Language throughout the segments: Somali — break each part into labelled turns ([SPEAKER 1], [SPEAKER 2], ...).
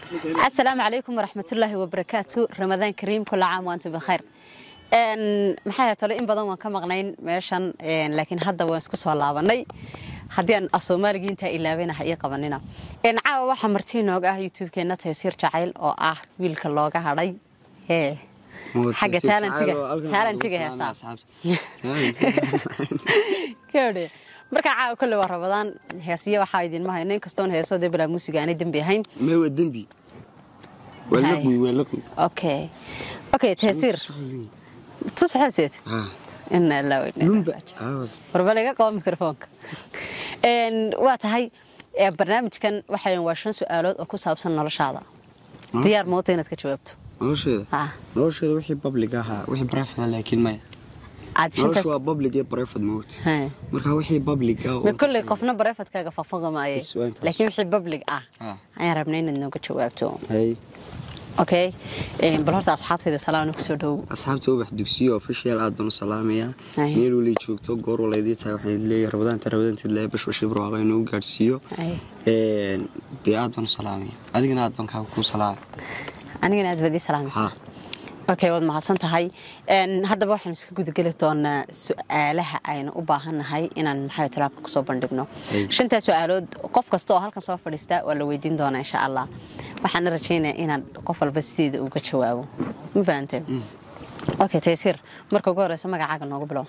[SPEAKER 1] Asalaamu calaykum waraxmatullaahi wabarakaatu. Ramadaan kariim, kula caam wa antum bikhayr. Maxay talo, in badan waan ka maqnayn meeshan, laakiin hadda waan isku soo laabanay. Haddii aan af Soomaaligii intaa ilaawayna, ha ii qabanina. Caawa waxaa marti inooga ah YouTube-keena Taysiir Jacayl, oo ah wiilka looga hadhay hee xagga talentiga heesaa kawdhe. Marka caawa kolle waa Ramadaan, heesiya waxaa idinma hayno, inkastoon heesoo dee bilaa muusiga aanay dembi ahayn.
[SPEAKER 2] Ma waa dembi, waa laqwi, waa laqwi.
[SPEAKER 1] Okay, Taysiir, tusbaxaseed ina ilaa
[SPEAKER 2] lumba.
[SPEAKER 1] Warbal iga qabo mikrofoonka. Waa tahay, barnaamijkan waxay waa shan su-aalood oo ku saabsan noloshaada. Diyaar moota inaad ka jawaabto?
[SPEAKER 2] Nolosheeda?
[SPEAKER 1] Ha.
[SPEAKER 2] Nolosheeda wixii public ahaa, wixii private ah laakiin maya.
[SPEAKER 1] Aad
[SPEAKER 2] nolosha
[SPEAKER 1] shantaas
[SPEAKER 2] waa public iyo private moogta. Marka wixii public ah
[SPEAKER 1] ma kolley qofna privatekaaga fafaga maaye.
[SPEAKER 2] Bas, waa intaas.
[SPEAKER 1] Laakiin wixii public ah ayaan rabnay inaad nooga jawaabto.
[SPEAKER 2] Hay.
[SPEAKER 1] Okay, bal horta asxaabtayda salaam, kusoo dhow.
[SPEAKER 2] Asxaabta Ubax Dugsiyo Official aad baan u salaamayaa.
[SPEAKER 1] Hay.
[SPEAKER 2] Meel walay joogto, goor walaydii tahay, waxaan leeyahay Ramadaanta Ramadaanteed leeyahay bash barwaaqo inuu gaarsiiyo.
[SPEAKER 1] Hay.
[SPEAKER 2] Dee aad baan u salaamaya, adigana aad baan kaaga kuu salaamay.
[SPEAKER 1] Anigana aad baad ii salaamaysaa. Okay, waad mahadsan tahay. Haddaba waxaynu iska gudageli doonaa su-aalaha aynu u baahannahay inaan maxay talaabka kusoo bandhigno.
[SPEAKER 2] Hey.
[SPEAKER 1] Shantaa su-aalood qof kasta oo halkan soo fadhiista waa la weydiin doonaa insha Allah. Waxaana rajaynayaa inaan qof walba sideeda uga jawaabo. Ma fahantay? Okay, Taysiir, marka ugu horeysa magacaaga noogu bilow.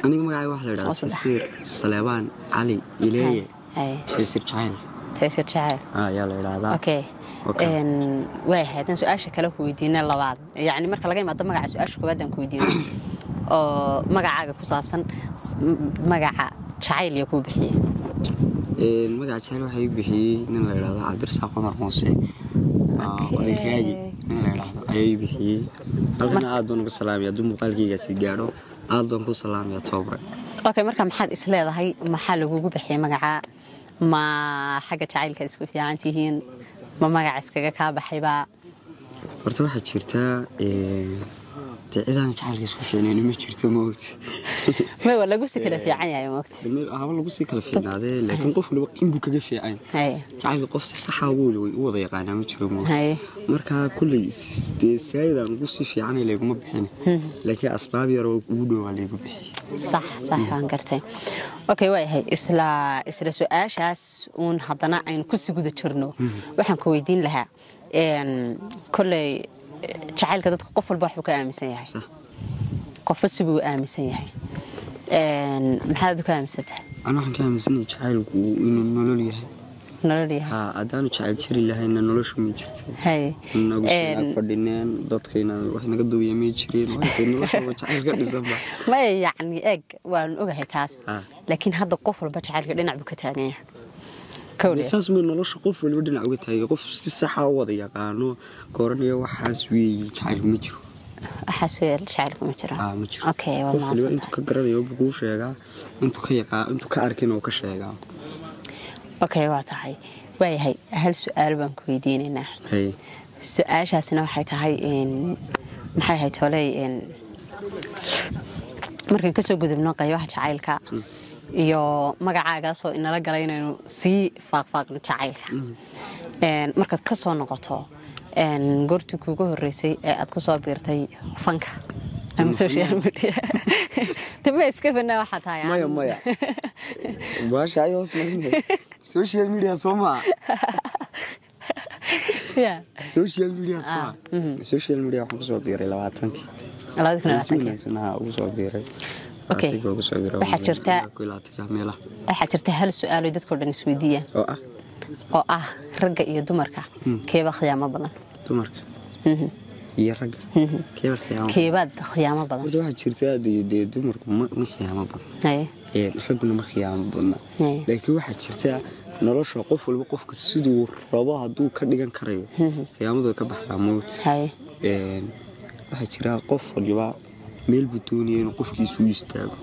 [SPEAKER 2] Aniga magacayga waxaa la
[SPEAKER 1] Oo
[SPEAKER 2] idhahdaa
[SPEAKER 1] saddex.
[SPEAKER 2] Tasiir Saleebaan Cali Ileeye.
[SPEAKER 1] Hay.
[SPEAKER 2] Tasiir Jacayl.
[SPEAKER 1] Taysiir Jacayl.
[SPEAKER 2] Ayaa la idhahdaa.
[SPEAKER 1] Okay.
[SPEAKER 2] Okay.
[SPEAKER 1] Waayahay, haddaan su-aasha kale ku weydiina labaad, yacni marka laga imaado magaca, su-aasha koowaad aan ku weydiino oo magacaaga ku saabsan, magaca jacayl iyo kuu bixiyey?
[SPEAKER 2] Magaca jacayl waxaa ii bixiyey nin la idhahdo Cabdirasaaq Cumar Muuse. Oday Raagi nin la idhahdo ayaa ii bixiyey. Halkana aad baan uga salaamaya hadduu muuqaalkaygaasi gaadho, aad baan ku salaamaya tobre.
[SPEAKER 1] Okay, marka maxaad is leedahay, maxaa lagugu bixiyey magaca? Ma xagga jacaylka isku fiican tihiin, ma magaca iskaga kaa baxaybaa?
[SPEAKER 2] Horta waxaa jirtaa dee cidaan jacaylka isku fiicnayn ma jirto, maogti.
[SPEAKER 1] May, waa lagu si kala fiican yahay, maogti.
[SPEAKER 2] Meel haba lagu sii kala fiicnaadee, laakiin qof waliba inbuu kaga fiican jacaylka. Qof si saxa ugu wada u wada yaqaanaa ma jiro, maogti. Marka kulley dee saayidaan ugu sii fiicanay layguma bixin, laakiin asbaab yar oo ugu dhowaa laygu bixiyey.
[SPEAKER 1] Sax, waan gartay. Okay, waayahay, isla su-aashaas uun haddana aynu kusii guda jirno, waxaan ku weydiin lahaa, kolley jacaylka dadku qof walba waxbuu ka aaminsan yahay. Qofba sibuu aaminsan yahay. Maxaad ka aaminsantahay?
[SPEAKER 2] Ana waxaan ka aaminsanahay jacaylku inuu nolol yahay.
[SPEAKER 1] Nolol yahay.
[SPEAKER 2] Ha, haddaanu jacayl jiri lahayna noloshu ma jirto. Inagu ag fadhineen, dadkayna wax naga duwiya may jireen. Waxay nolosha waa jacayl ka dhisanba.
[SPEAKER 1] Maya, yacni eeg, waan ogahay taas. Laakiin hadda qof walba jacaylka dhinac buu ka taagan yahay. Kowdhe.
[SPEAKER 2] Saas may, nolosha qof waliba dhinac uga taagay. Qof si saxa u wada yaqaano koranaya waxaas weeye jacaylku ma jiro.
[SPEAKER 1] Waxaas weeye jacaylku ma jiro.
[SPEAKER 2] Ah, ma jiro.
[SPEAKER 1] Okay, waa
[SPEAKER 2] qof waliba
[SPEAKER 1] mahadsantahay.
[SPEAKER 2] Intuu ka garanayo buu kuu sheegaa, intuu ka yaqaa, intuu ka arkin oo ka sheegaa.
[SPEAKER 1] Okay, waa tahay. Waayahay, hal su-aal baan ku weydiinaynaa.
[SPEAKER 2] Hay.
[SPEAKER 1] Su-aashaasina waxay tahay maxay ahayd toley, markaan kasoo gudubno qaybaha jacaylka iyo magacaagaasoo inala galay inaynu sii faaqfaaqno jacaylka, markaad ka soo noqoto goortii kuugu horreysay ee aad ku soo biirtay fanka ama social media, dama iska fanaa waxaa tahay?
[SPEAKER 2] Maya, baasha ay hoos marinay social media soo maa.
[SPEAKER 1] Yeah.
[SPEAKER 2] Social media soo maa, social media waxaan kusoo biiray 20-kii.
[SPEAKER 1] labadi kun
[SPEAKER 2] Si
[SPEAKER 1] labaatankii
[SPEAKER 2] wanaagsan ahaa ugu soo biiray.
[SPEAKER 1] Okay.
[SPEAKER 2] 20-kii ugu soo biiray.
[SPEAKER 1] Waxaa jirta-
[SPEAKER 2] 21-ka meelaha.
[SPEAKER 1] Waxaa jirta hal su-aal oo dadkao dhan isweydiiyaan
[SPEAKER 2] oo ah
[SPEAKER 1] oo ah ragga iyo dumarka keeba khiyaamo badan?
[SPEAKER 2] Dumarka iyo ragga keeba khiyaamo?
[SPEAKER 1] Keebaad khiyaamo badan?
[SPEAKER 2] Horta waxaa jirta dee dumarku ma khiyaamo badna. Ragguna ma khiyaamo badna. Laakiin waxaa jirta nolosha qof walba qofka siduu rabo hadduu ka dhigan karayo, khiyaamadu way ka baxdaa mowt. Waxaa jira qof waliba meel buu doonaya inuu qofkiisu u istaago.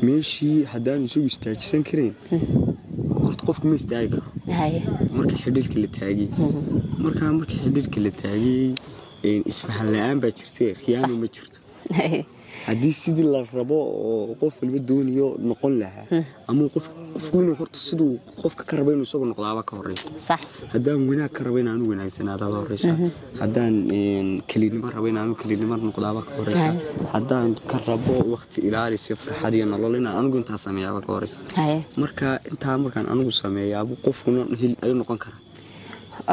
[SPEAKER 2] Meeshii haddaanu isagu istaajisan karayn, horta qofku ma istaagi karo. Marka xidhiidhka la taagay, marka xidhiidhka la taagay, isfahan la'aan baa jirta, khiyaamo ma jirto. Haddii sidii la rabo oo qof walba doonayo noqon lahaa, ama qofku inuu horta siduu qofka ka rabo inuu isagu noqdaaba ka horeysa. Haddaan wanaag ka rabo inaanu wanaagsanaadaaba horeysa. Haddaan kelinimo rabo inaanu kelinimo noqdaaba ka horeysa. Haddaan ka rabo waqti ilaalis iyo farxad iyo nolol inaan anigu intaa sameeyaaba ka horeysa. Marka intaa markaan anigu sameeyaaba qofkuna ayuu noqon karaa.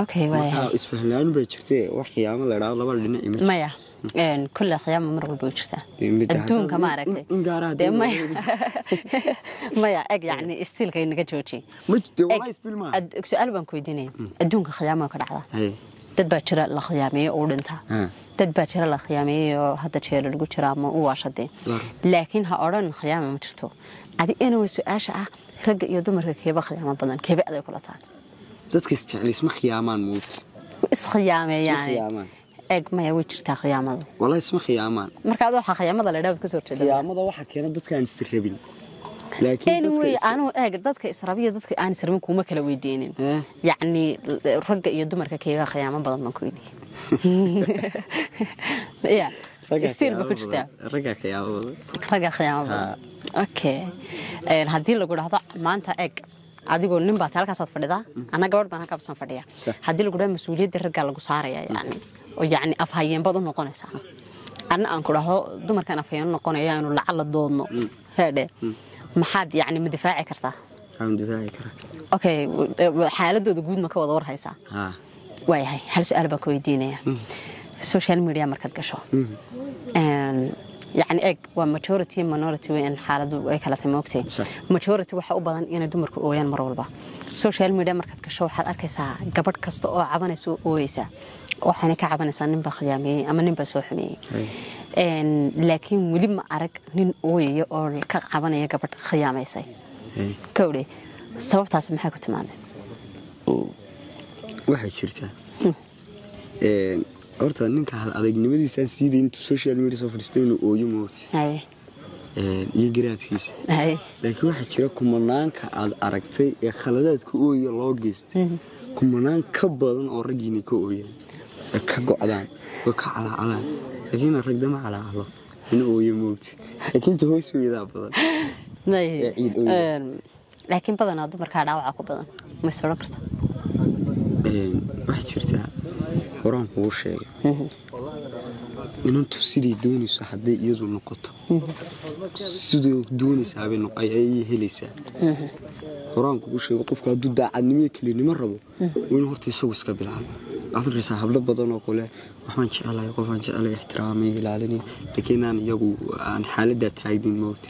[SPEAKER 1] Okay,
[SPEAKER 2] waayahay. Isfahlaan baa jirtee, wax qiyaamo la idhaahdo labada dhinac ima.
[SPEAKER 1] Maya, kulle khiyaama mar walba way jirtaa adduunka, ma aragtay? Maya, eg, yacni istiilka inaga jooji. Su-aal baan ku weydiinaya. Adduunka khiyaama ka dhacda. Dad baa jira la khiyaameeyey oo u dhinta, dad baa jira la khiyaameeyey oo hadda jeelo lagu jira ama u waashadee, laakiin ha odhan khiyaama ma jirto. Adi anyway, su-aasha ah ragga iyo dumarka keeba khiyaamo badan, keeba aday kula tahay?
[SPEAKER 2] Dadka isjecel isma khiyaamaan, moogta.
[SPEAKER 1] Iskhiyaameeyaan. Eeg, maya, way jirtaa khiyaamadu.
[SPEAKER 2] Wallahi isma khiyaamaan.
[SPEAKER 1] Marka adoo waxaa khiyaamada la idhaha kasoo horjeeda.
[SPEAKER 2] Khiyaamada waxaa keena dadka aan israbin.
[SPEAKER 1] Laakiin anyway, anu eeg, dadka israbiya, dadka aan israbin kuma kala weydiinin. Yacni ragga iyo dumarka keega khiyaamo badan baan ku weydiiyey. Ya stiil ba ku jirtaa.
[SPEAKER 2] Ragga khiyaamo badan.
[SPEAKER 1] Ragga khiyaamo badan, okay. Haddii lagu dhahdo maanta, eeg, adigoo nin baa halkaasaad fadhidaa, anna gabadh baan halkaasan fadhiya, haddii lagu dhaho mas-uuliyadda raggaa lagu saaraya, yani oo yacni afhayeenbaad u noqonaysaa, anna aan ku dhaho dumarkan afhayeen u noqonaya, inu lacala doodno heedhe, maxaad yacni ma difaaci kartaa?
[SPEAKER 2] Waxaan difaaci karaa.
[SPEAKER 1] Okay, xaaladooda guud ma ka wada war haysaa? Waayahay, hal su-aal baan ku weydiinaya. Social media markaad gasho, yacni eeg, waa majority minority wey in xaaladu ay kala tahay, moogtay? Majority waxa u badan inay dumarku ooyaan mar walba. Social media markaad gasho, waxaad arkaysaa gabadh kasta oo cabanaysa oo ooyeysa, waxaana ka cabanaysaa nin baa khiyaameeyey ama nin baa soo xumeeyey. Laakiin weli ma arag nin ooyaya oo ka cabanaya gabadh khiyaamaysay. Kowdhe, sababtaas maxay ku timaaday?
[SPEAKER 2] Waxay jirtaa, horta ninka hal adeegnimadiisaan siiday intuu social media soo fadhiistay inuu ooyo, moogti, iyo garaadkiisa. Laakiin waxaa jira kumanaanka aad aragtay ee khaladaadka ooya loo geystay, kumanaan ka badan oo raggiina ka ooyaan ee ka gocdaan oo ka calaacalaan, laakiin ragdama calaacalo ina ooyo, moogti, laakiin ta hoos weedaa badan.
[SPEAKER 1] Laakiin badanaa dumarkaa dhaawaca ku badan, ma is odhan karta?
[SPEAKER 2] Waxaa jirtaa, horaan kugu sheegay, inantu siday doonayso hadday iyadu noqoto, sidoo doonaysaabay ayay helaysaa. Horaan kugu sheego, qofku hadduu daacadnimo iyo kelinimo rabo, waa inuu horta isagu iska bilaabo. Waxaad arkaysaa hablo badan oo kale, waxbaan jecelahay, qofaan jecelahay, ixtiraamay, ilaalinay, laakiin aan iyagu aan xaaladdaa taagnin, moogta.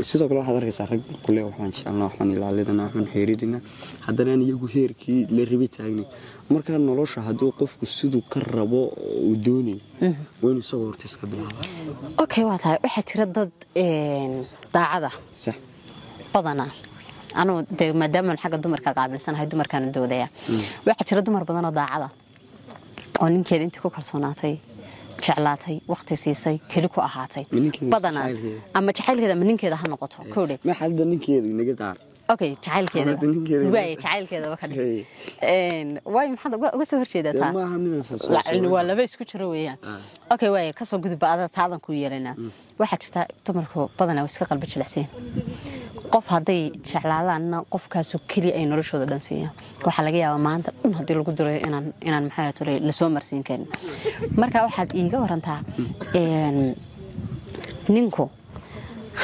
[SPEAKER 2] Sidoo kale waxaad arkaysaa rag kule waxbaan jecelnaa, waxbaan ilaalinaa, waxbaan xeeridinaa, haddana aan iyagu heerkii la rabi taagnin. Markaa nolosha hadduu qofku siduu ka rabo uu doonayo, waa inuu isagoo horta iska bilaabo.
[SPEAKER 1] Okay, waa tahay. Waxaa jira dad daacada.
[SPEAKER 2] Sax.
[SPEAKER 1] Badanaa anuu dee maadaamaan xagga dumarka qaabilsanahay, dumarkaanu doodaya, waxaa jira dumar badan oo daacada oo ninkeeda intii ku kalsoonaatay, jeclaatay, waqti siisay, keli ku ahaatay badanaa, ama jacaylkeeda ama ninkeeda ha noqoto, kowdhe.
[SPEAKER 2] Ma xaalada ninkeedu inaga daar.
[SPEAKER 1] Okay, jacaylkeeda waay, jacaylkeedaba ka dhig. Waay, maxaad uga soo horjeedaa taa? Waa laba isku jiro weeyaan. Okay, waay, kasoo gudubba ada saadan ku yeelanaa. Waxaa jirta dumarku badanaa way iska qalbi jilicsan. Qof hadday jeclaadaanna, qofkaasoo keliya ay noloshooda dhan siiyaan. Waxaa laga yaabaa maanta dhan haddii lagu dirayo inaan maxaa tole lasoo marsiin karin. Marka waxaad iiga warantaa, ninku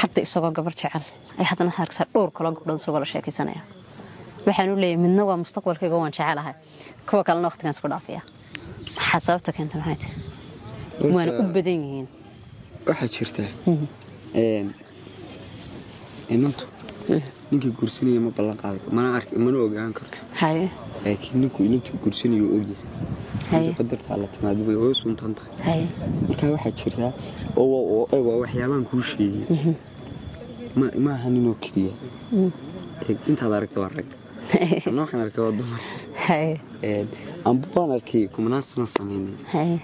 [SPEAKER 1] hadda isagoo gabar jecel ay haddana waxaad arkaysaa dhowr kaloo gabdhood isagoo la sheekaysanaya. Waxaan u leeyahay midna waa mustaqbalkayga, waan jecelahay, kuwa kalena waqtigan isku dhaafiya. Maxaa sababta keenta? Maxay tahay? Waana u badan yihiin.
[SPEAKER 2] Waxaa jirta inantu ninkii guursanaya ma ballan qaadi, mana arki, mana ogaan karto. Laakiin ninku inantuu guursanayo ogyahay, intuu qadarta alla timaado way suntan tahay. Marka waxaa jirtaa oo waa waxyaabaan kuu sheegay, maaha ninoo keliya. Intaad aragta waa rag, anna waxaan arkay waa dumar. Amba waan arkay kumanaan sano samaynay.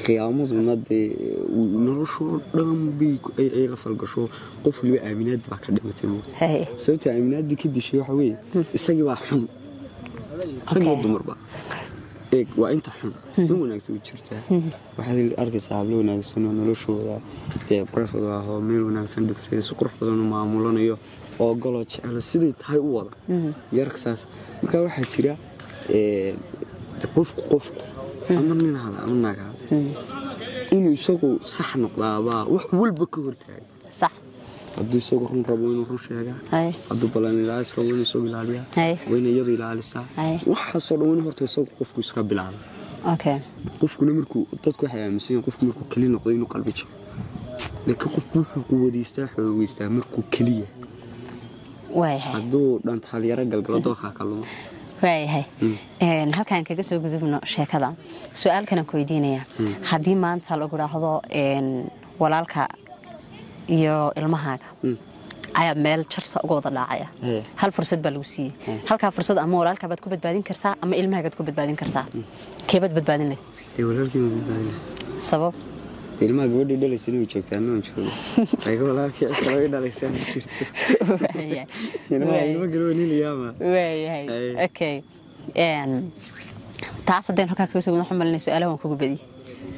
[SPEAKER 2] Khiyaamaduna dee noloshoo dhan bay ay la falgasho. Qof waliba aaminaad baa ka dhimatay, moogta. Sababta aaminaadii ka dishay waxa weeye isagii baa xun, rag iyo dumarba. Eeg, waa inta xun. In wanaagsan u jirtaa. Waxaad arkaysaa hablo wanaagsan oo noloshooda dee private ah oo meel wanaagsan dhigtay, si qurux badan u maamulanayo oo goloo jecelo siday tahay u wada yarka saas. Marka waxaa jira qofku ama nin hada ama naag hada inuu isagu sax noqdaabaa wax walba ka hortaaga.
[SPEAKER 1] Sax.
[SPEAKER 2] Hadduu isagu run rabo, inuu run sheegaa. Hadduu ballan ilaalis rabo, inuu isagu ilaaliyaa. Waa inay iyadu ilaalisaa. Waxaasoo dhan waa in horta isagu qofku iska bilaaba. Qofkuna markuu, dadku waxay aaminsan yihiin qofku markuu keli noqdo inuu qalbi jabo, laakiin qofku wuxuu quwadaystaa, xoogeystaa markuu keliya. Hadduu dhantaalyaro galgalo, dookaa ka luma.
[SPEAKER 1] Waayahay. Halkaan kaga soo gudubno sheekada. Su-aal kalan ku weydiinaya: haddii maanta lagu dhaahdo walaalka iyo ilmahaaga ayaa meel jarsa uga wada dhaacaya, hal fursad baa lagu siiyey, halkaa fursad ama walaalka baad ku badbaadin kartaa ama ilmahaagaad ku badbaadin kartaa, keebaad badbaadin lahayd?
[SPEAKER 2] Dee walaalkii ma badbaadin.
[SPEAKER 1] Sabab?
[SPEAKER 2] Dee ilmaha gabadhii dhalaysa inuu joogtaa, anna waan joogo, laakiin walaalkii cid kale i dhalaysaa ma jirto. Ilmaha ilmo kale waan helayaama.
[SPEAKER 1] Waayahay. Okay, taas haddaynu halkaa kaga soo gudubno, waxaan malinaya su-aalaha waan kugu badiyey.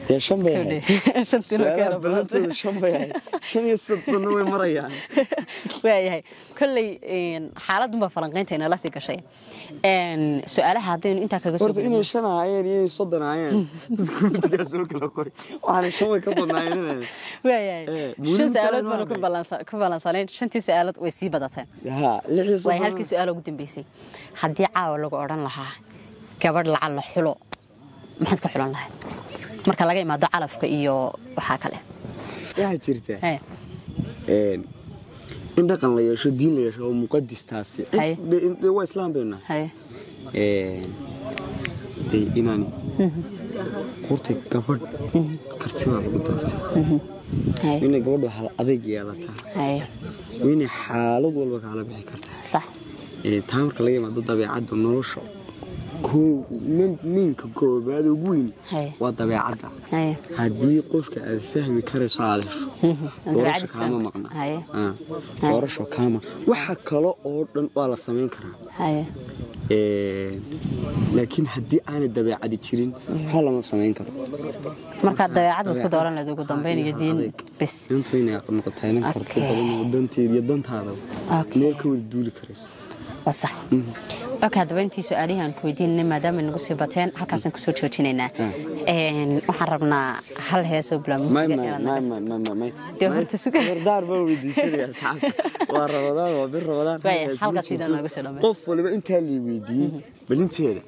[SPEAKER 2] Dee shan bay ahayd.
[SPEAKER 1] Shantii waa ka
[SPEAKER 2] su-aalaha
[SPEAKER 1] yara badantay.
[SPEAKER 2] Ballantooda shan bay ahayd, shan iyo soddonna way marayaan.
[SPEAKER 1] Waayahay, kolley xaaladun baa falanqaynta inala sii gashay. Su-aalaha haddaynu intaa kaga soo
[SPEAKER 2] Horta
[SPEAKER 1] gudubno
[SPEAKER 2] inay shan ahaayeen iyo inay 30 ahaayeen dadku midigaa soo kala qori, waxaana shan way ka badnaayeen inay
[SPEAKER 1] Waayahay, shan
[SPEAKER 2] muhiim
[SPEAKER 1] su-aalood
[SPEAKER 2] kale
[SPEAKER 1] baanu
[SPEAKER 2] ma
[SPEAKER 1] ku ballansanayn, shantii su-aalood way sii badateen.
[SPEAKER 2] Ha, lix iyo
[SPEAKER 1] Waay
[SPEAKER 2] soddon.
[SPEAKER 1] Halkii su-aal ugu dambeysay: haddii caawa lagu odhan lahaa gabadh lacal la xulo, maxaad ku xulan lahayd marka laga imaado calafka iyo waxaa kale?
[SPEAKER 2] Waxaa jirta in dhaqan la yeesho, diin la yeesho oo muqadis taasi. Dee waa islaam baynu nahay. Dee inaani horta gabadh karti baa lagu doortay. Inay gabadhu hal adayg yeelataa, waa inay xaalad walba kaala bixi kartaa. Taa marka laga yimaado, dabeecadda nolosha minka koobaad ugu weyn waa dabeecadda. Haddii qofka aad fahmi karayso aad hesho, doorasho
[SPEAKER 1] Dabeecadiisa
[SPEAKER 2] kaama
[SPEAKER 1] fahmi
[SPEAKER 2] maqna.
[SPEAKER 1] karto.
[SPEAKER 2] Doorasho kaama, waxa kale oo dhan waa la samayn karaa. Laakiin haddii aanay dabeecadi jirin, waxba lama samayn karo.
[SPEAKER 1] Markaa dabeecad baad ku dooran lahayd ugu dambeyn iyo diin bes.
[SPEAKER 2] Intu inay noqotaa inan karti badan oo danteeda iyo dantaada meel ka wada duuli karayso.
[SPEAKER 1] Waa sax. Okay, haddaba intii su-aalihii aan ku weydiinay maadaama nagu sii bateen, halkaasaan kusoo joojinaynaa. Waxaan rabnaa hal heesoo bilaa
[SPEAKER 2] May
[SPEAKER 1] muusiga
[SPEAKER 2] may
[SPEAKER 1] inaad
[SPEAKER 2] may
[SPEAKER 1] naga
[SPEAKER 2] may may may may.
[SPEAKER 1] Dee horta suga.
[SPEAKER 2] Dardaar baan weydiisanaya asxaabta. Waa Ramadaan, waa bir Ramadaan.
[SPEAKER 1] Waaya,
[SPEAKER 2] Hees ma
[SPEAKER 1] halkaas sidoo
[SPEAKER 2] jirto.
[SPEAKER 1] Nooga soo dhamay.
[SPEAKER 2] Qof waliba intaa lii weydiiyey balinteeda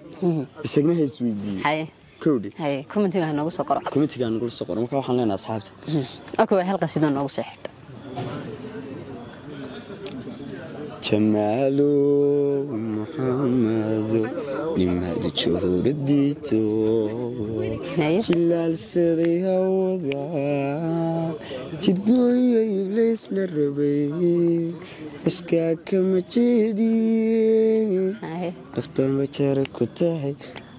[SPEAKER 2] isagna ha is weydiiyey. Kowdhi.
[SPEAKER 1] Haye, commentiga ha noogu soo qoro.
[SPEAKER 2] Commentigaa nagula soo qoro. Marka waxaan leenahay asxaabta.
[SPEAKER 1] Okay, waa halkaas sidoo noogu soo xidho.
[SPEAKER 2] Jamaalo Muxamado nimaad juhuradiito jilaalsaday hawada, jidgooya ibliis la rabay, cuskaa kama jeediye, naftama jara ku tahay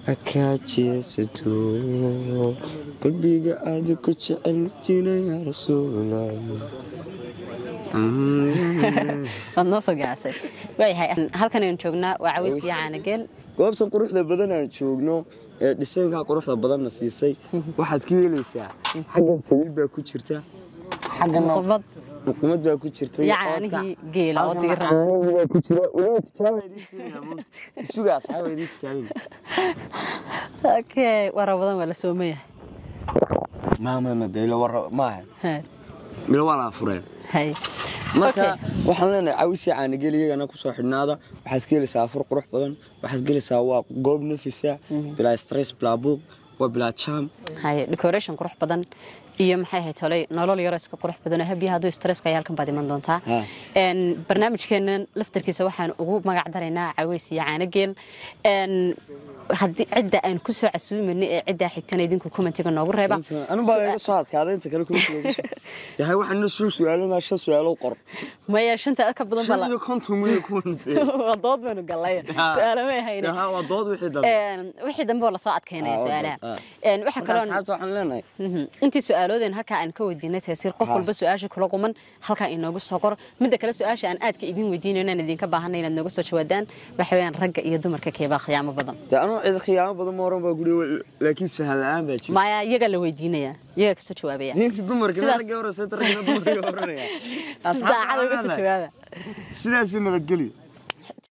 [SPEAKER 2] akaa jeesato, qalbiga aad ku jecel jira yaa rasuulallah.
[SPEAKER 1] Waad noo soo gaasay. Waayahay, halkan aynu joognaa waa Caways iyo Caanageel.
[SPEAKER 2] Goobtan quruxda badan aan joogno ee dhisaynkaa quruxda badanna siisay, waxaad ka helaysaa xaggan saliid baa ku jirta, xaggana
[SPEAKER 1] Muqumad.
[SPEAKER 2] Muqumad baa ku jirta
[SPEAKER 1] iyo caanihii geela oo
[SPEAKER 2] halkana
[SPEAKER 1] diiran.
[SPEAKER 2] Caanihii baa ku jira weliba. Tijaaba idiin siinaya maanta. Isuga asxaaba idiin tijaabin.
[SPEAKER 1] Okay, waa Ramadaan, waa la sooman yahay.
[SPEAKER 2] Ma dee ila war maaha. Ila waa la afureen. Marka waxaan leenahay Cawsi Caanageel iyagana kusoo xidhnaada. Waxaad ka helaysaa afur qurux badan, waxaad ka helaysaa waa goob nafisa, bilaa stress, bilaa buuq, waa bilaa jam.
[SPEAKER 1] Haye, decoration qurux badan iyo maxay ahayd tolay nolol yaro iska qurux badan oo habiya. Hadduu stresska ayaa halkan baad iman doontaa. Barnaamijkeennan laftarkiisa waxaan ugu magac daraynaa Caweys iyo Caanageel. Haddii cidda aan ku soo casuumayna ee ciddaa xigtana, idinku commentiga noogu reeba.
[SPEAKER 2] Anu baa iga soo adkaaday, inta kale kuma yahay. Waxaan noo soo su'aalo, shan su'aalo qor.
[SPEAKER 1] Maya, shanta ka badan baa
[SPEAKER 2] 55 weeye kuwan dee.
[SPEAKER 1] Waa dood baynu gallay, su'aalo may hayne.
[SPEAKER 2] Ha, waa dood wixii dambe.
[SPEAKER 1] Wixii dambe oo lasoo adkaynaya
[SPEAKER 2] Ah, waa
[SPEAKER 1] su'aalaha.
[SPEAKER 2] Dood.
[SPEAKER 1] Waxa
[SPEAKER 2] Marka
[SPEAKER 1] kaloo
[SPEAKER 2] asxaabta waxaan leenahay,
[SPEAKER 1] intii su-aaloodeen halkaa aan ka weydiinay Taysiir, qof walba su-aasha kula quman halkaa inoogu soo qor. Midda kale, su-aasha aan aadka idin weydiinayo inaan idinka baahanay inaad nooga soo jawaadaan waxa weeyaan: ragga iyo dumarka keebaa khiyaamo badan?
[SPEAKER 2] Dee anuu cid khiyaamo badan ma oran baa guri, laakiin isfahan la'aan baa jira.
[SPEAKER 1] Maya, iyaga la weydiinaya, iyaga kasoo jawaabaya.
[SPEAKER 2] Diinta dumarka
[SPEAKER 1] Sidaas-
[SPEAKER 2] ragga horeysa, ragga dumarka oranaya.
[SPEAKER 1] Si daacad uga soo jawaaba.
[SPEAKER 2] Sidaasi nabadgelyo.